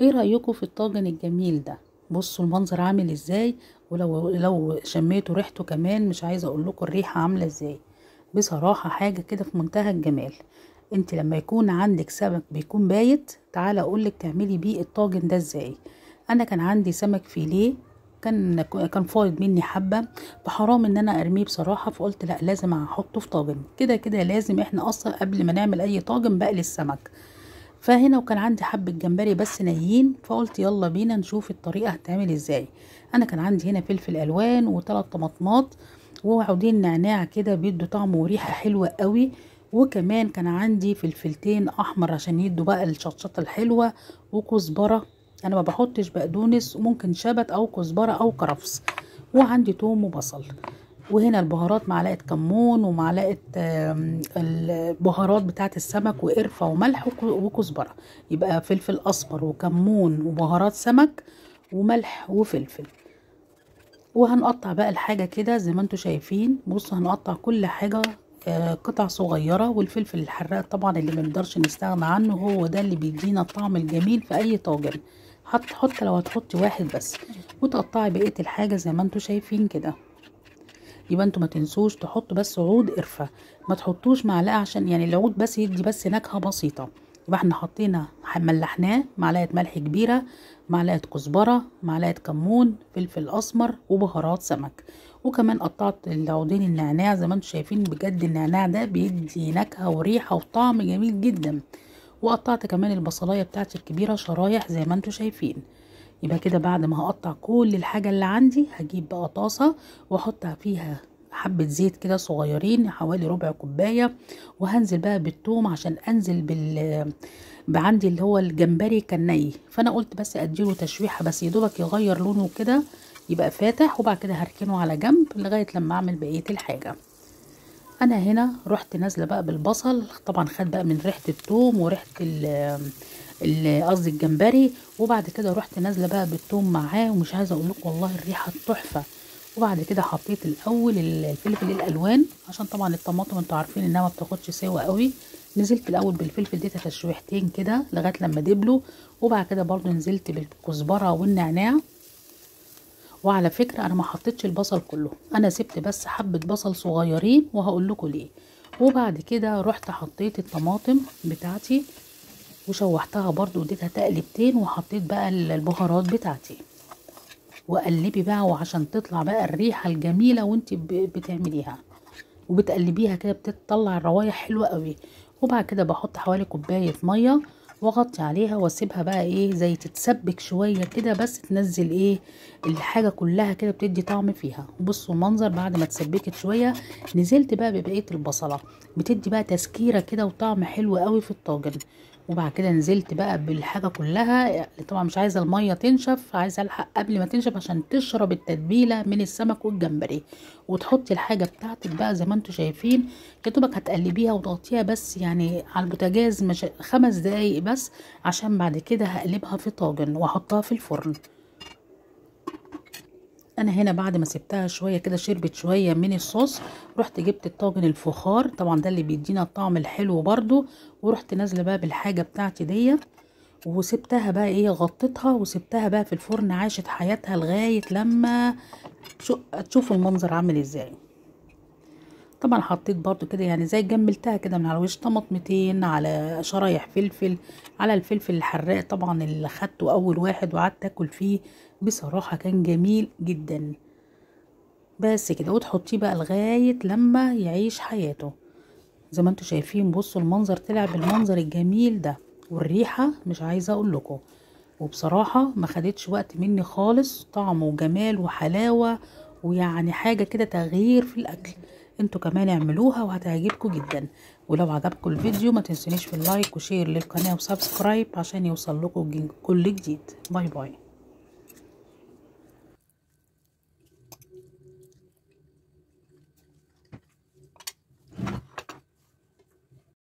ايه رأيكم في الطاجن الجميل ده؟ بصوا المنظر عامل ازاي، ولو شميتوا ريحته كمان مش عايزه اقول لكم الريحة عامله ازاي. بصراحة حاجة كده في منتهى الجمال. انت لما يكون عندك سمك بيكون بايت، تعالى اقولك تعملي بيه الطاجن ده ازاي. انا كان عندي سمك فيليه كان فايض مني حبه، فحرام ان انا ارميه بصراحة، فقلت لا لازم احطه في طاجن. كده كده لازم احنا اصلا قبل ما نعمل اي طاجن بقلي السمك. فهنا وكان عندي حبه جمبري بس نيين، فقلت يلا بينا نشوف الطريقة هتعمل ازاي. انا كان عندي هنا فلفل الوان وثلاث طماطمات وعودين نعناع كده بيدوا طعم وريحه حلوة قوي، وكمان كان عندي فلفلتين احمر عشان يدوا بقى الشطشطه الحلوة، وكزبره. انا ما بحطش بقدونس، وممكن شبت او كزبره او كرفس، وعندي توم وبصل. وهنا البهارات معلقه كمون ومعلقة البهارات بتاعه السمك وقرفه وملح وكزبره. يبقى فلفل اسمر وكمون وبهارات سمك وملح وفلفل. وهنقطع بقى الحاجة كده زي ما انتم شايفين. بصوا هنقطع كل حاجة قطع صغيرة. والفلفل الحراق طبعا اللي ما نقدرش نستغنى عنه، هو ده اللي بيدينا الطعم الجميل في اي طاجن. حتى لو هتحطي واحد بس، وتقطعي بقية الحاجة زي ما انتم شايفين كده. يبقى انتوا ما تنسوش تحطوا بس عود قرفه، ما تحطوش معلقه عشان يعني العود بس يدي بس نكهة بسيطة. يبقى احنا حطينا ملحناه معلقه ملح كبيرة، معلقه كزبره، معلقه كمون، فلفل اسمر، وبهارات سمك. وكمان قطعت العودين النعناع زي ما انتم شايفين. بجد النعناع ده بيدي نكهة وريحه وطعم جميل جدا. وقطعت كمان البصلايه بتاعتي الكبيرة شرايح زي ما انتم شايفين. يبقى كده بعد ما هقطع كل الحاجة اللي عندي، هجيب بقى طاسه واحط فيها حبه زيت كده صغيرين حوالي ربع كوباية، وهنزل بقى بالثوم عشان انزل بعندي اللي هو الجمبري كان ني، فانا قلت بس اديله تشويحه بس يدوبك يغير لونه كده يبقى فاتح، وبعد كده هركنه على جنب لغاية لما اعمل بقية الحاجة. انا هنا رحت نازله بقى بالبصل، طبعا خد بقى من ريحه الثوم وريحه قصدي الجمبري، وبعد كده رحت نازله بقى بالثوم معاه، ومش عايزه اقول لكم والله الريحة تحفة. وبعد كده حطيت الاول الفلفل الالوان عشان طبعا الطماطم انتوا عارفين انها ما بتاخدش سوا قوي. نزلت الاول بالفلفل دي تشويحتين كده لغاية لما دبلوا، وبعد كده برضو نزلت بالكزبره والنعناع. وعلى فكرة انا ما حطيتش البصل كله، انا سبت بس حبه بصل صغيرين وهقول لكم ليه. وبعد كده رحت حطيت الطماطم بتاعتي وشوحتها برضو اديتها تقلبتين، وحطيت بقى البهارات بتاعتي. وقلبي بقى وعشان تطلع بقى الريحة الجميلة وانت بتعمليها وبتقلبيها كده بتطلع الروايح حلوة قوي. وبعد كده بحط حوالي كوباية مية واغطي عليها واسيبها بقى ايه زي تتسبك شوية كده، بس تنزل ايه الحاجة كلها كده بتدي طعم فيها. بصوا المنظر بعد ما اتسبكت شوية، نزلت بقى ببقية البصله، بتدي بقى تسكيره كده وطعم حلو قوي في الطاجن. وبعد كده نزلت بقى بالحاجة كلها، طبعا مش عايزه المية تنشف، عايزه الحق قبل ما تنشف عشان تشرب التتبيله من السمك والجمبري. وتحطي الحاجة بتاعتك بقى زي ما انتم شايفين، يا دوبك هتقلبيها وتغطيها بس يعني على البوتاجاز مش 5 دقايق بس، عشان بعد كده هقلبها في طاجن واحطها في الفرن. انا هنا بعد ما سبتها شوية كده شربت شوية من الصوص، رحت جبت الطاجن الفخار، طبعا ده اللي بيدينا الطعم الحلو برضو، ورحت نازله بقى بالحاجة بتاعتي دي، وسبتها بقى ايه غطيتها وسبتها بقى في الفرن، عاشت حياتها لغاية لما تشوفوا المنظر عامل ازاي. طبعا حطيت برضو كده يعني زي جملتها كده من على الوش، طماطمتين على شرايح فلفل، على الفلفل الحراق طبعا اللي خدته اول واحد وقعدت اكل فيه، بصراحة كان جميل جدا. بس كده، وتحطيه بقى لغاية لما يعيش حياته زي ما انتم شايفين. بصوا المنظر طلع بالمنظر الجميل ده، والريحه مش عايزه اقول لكم. وبصراحة ما خدتش وقت مني خالص، طعم وجمال وحلاوة، ويعني حاجة كده تغيير في الاكل. انتوا كمان اعملوها وهتعجبكم جدا. ولو عجبكم الفيديو ما تنسونيش في ال like و share للقناة و subscribe عشان يوصل لكم كل جديد. bye bye.